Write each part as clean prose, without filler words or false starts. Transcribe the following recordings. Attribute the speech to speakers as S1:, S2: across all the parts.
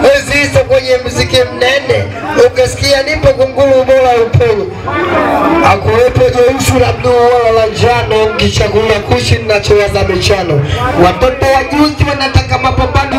S1: Zizo kwenye muziki mnene. Ukisikia nipo kunguru bora upenye. Akuwepo jeusi la bluu wala la njano, mkichagua kushi ninachowaza michano. Watoto wa juzi wanataka mapambano.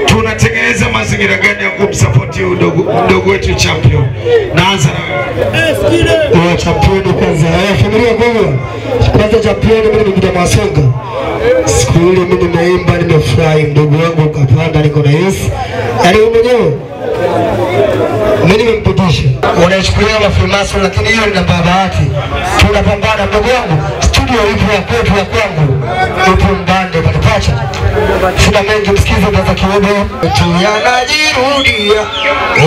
S2: Tunatengeneza mazingira gani ya kumsupport mdogo wetu champion? Naanza na wewe.
S1: Champion kwanza. Familia kubwa. Kwanza champion mimi nimekuja Masonga. Siku ile mimi nimeimba nimefurahi, mdogo wangu kapanda niko na Yesu. Yaani wewe mwenyewe mimi nimempitisha. Unachukulia la Freemason lakini hiyo ni namba bahati. Tunapambana mdogo wangu. Studio ipo ya kwetu ya kwangu. Ipo Mbande pale pacha. Sina mengi, msikize Brother Kiwebo. Yanajirudia.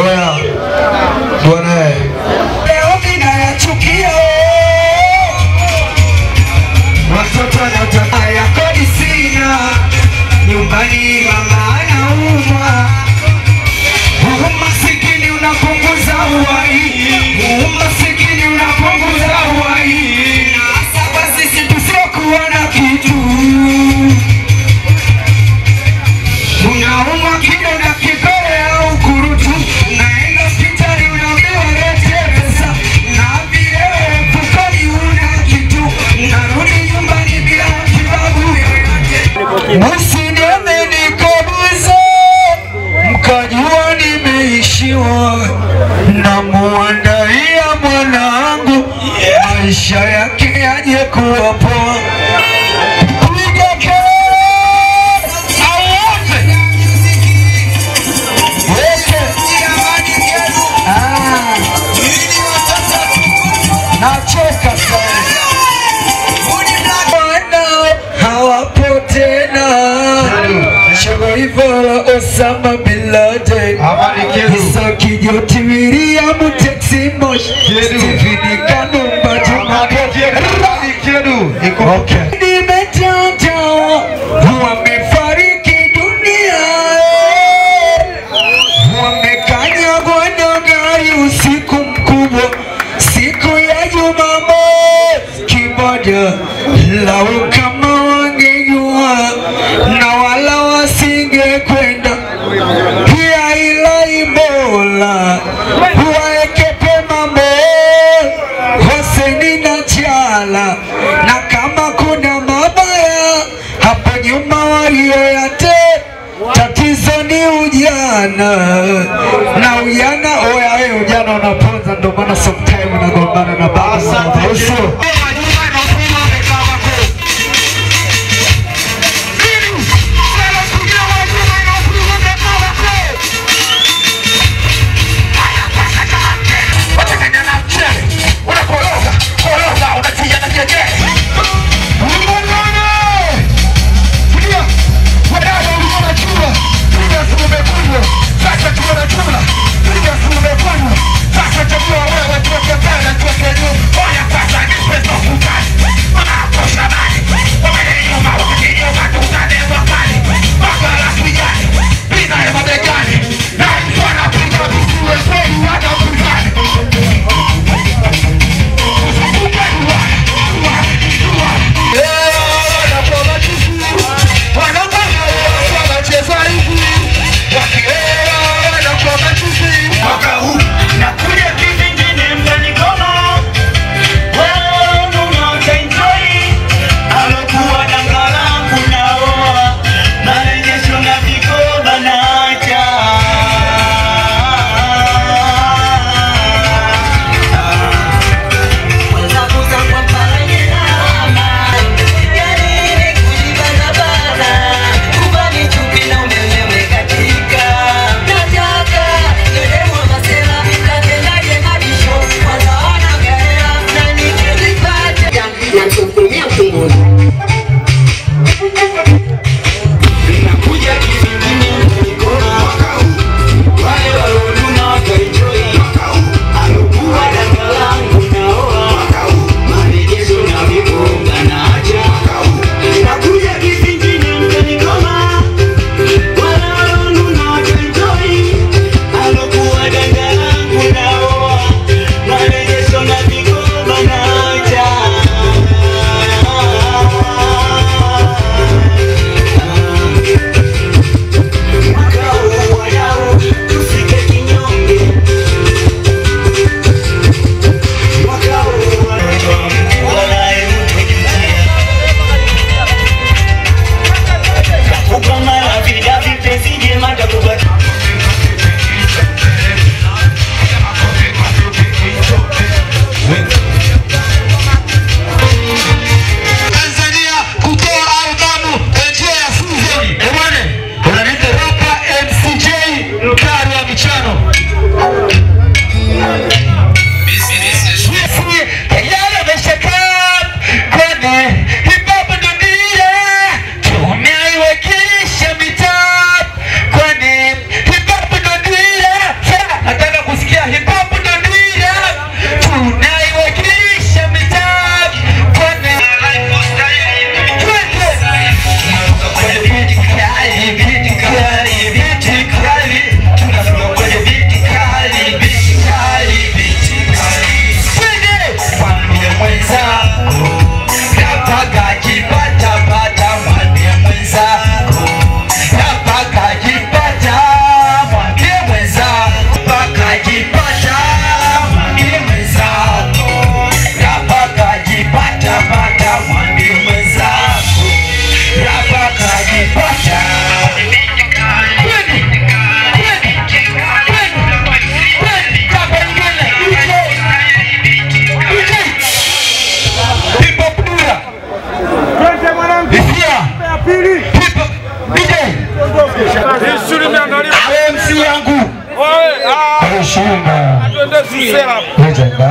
S1: Oya. Bwana. Leo ninayachukia. Watoto wanataka ya kodi sina. Nyumbani mama anaumwa. Umasikini unapunguza uhai. Umasikini unapunguza uhai. Na sasa sisi tusiokuwa na kitu. Unaumwa kidonda kikole au kurutu. Unaenda hospitali unaambiwa lete pesa. Na vile mfukoni huna kitu. Unarudi nyumbani bila matibabu yoyote. Msinione niko bize, mkajua nimeishiwa. Namuandalia mwanangu maisha yake aje kuwa poa. Piga kelele au wote. Wote. Nachoka sana. Hawapo tena. Shagaivala Osama bin Laden. Isa Kijoti William Texi Moshi Stephen Kanumba Juma. Okay. Nimetata wamefariki dunia, wamekanyagwa na gari usiku mkubwa siku ya Jumamosi. Kimoja lau kama wangejua na wala wasingekwenda pia, ila Mola waeke pema Hoseni na Chala, na kama kuna mabaya hapo nyuma walioyate, tatizo ni ujana na ujana. Oya wewe ujana unaponza, ndio maana sometime unagombana na baba.
S2: Asante.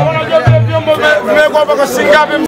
S3: Unajua vile vyombo vimewekwa hapa kwa shilingi ngapi?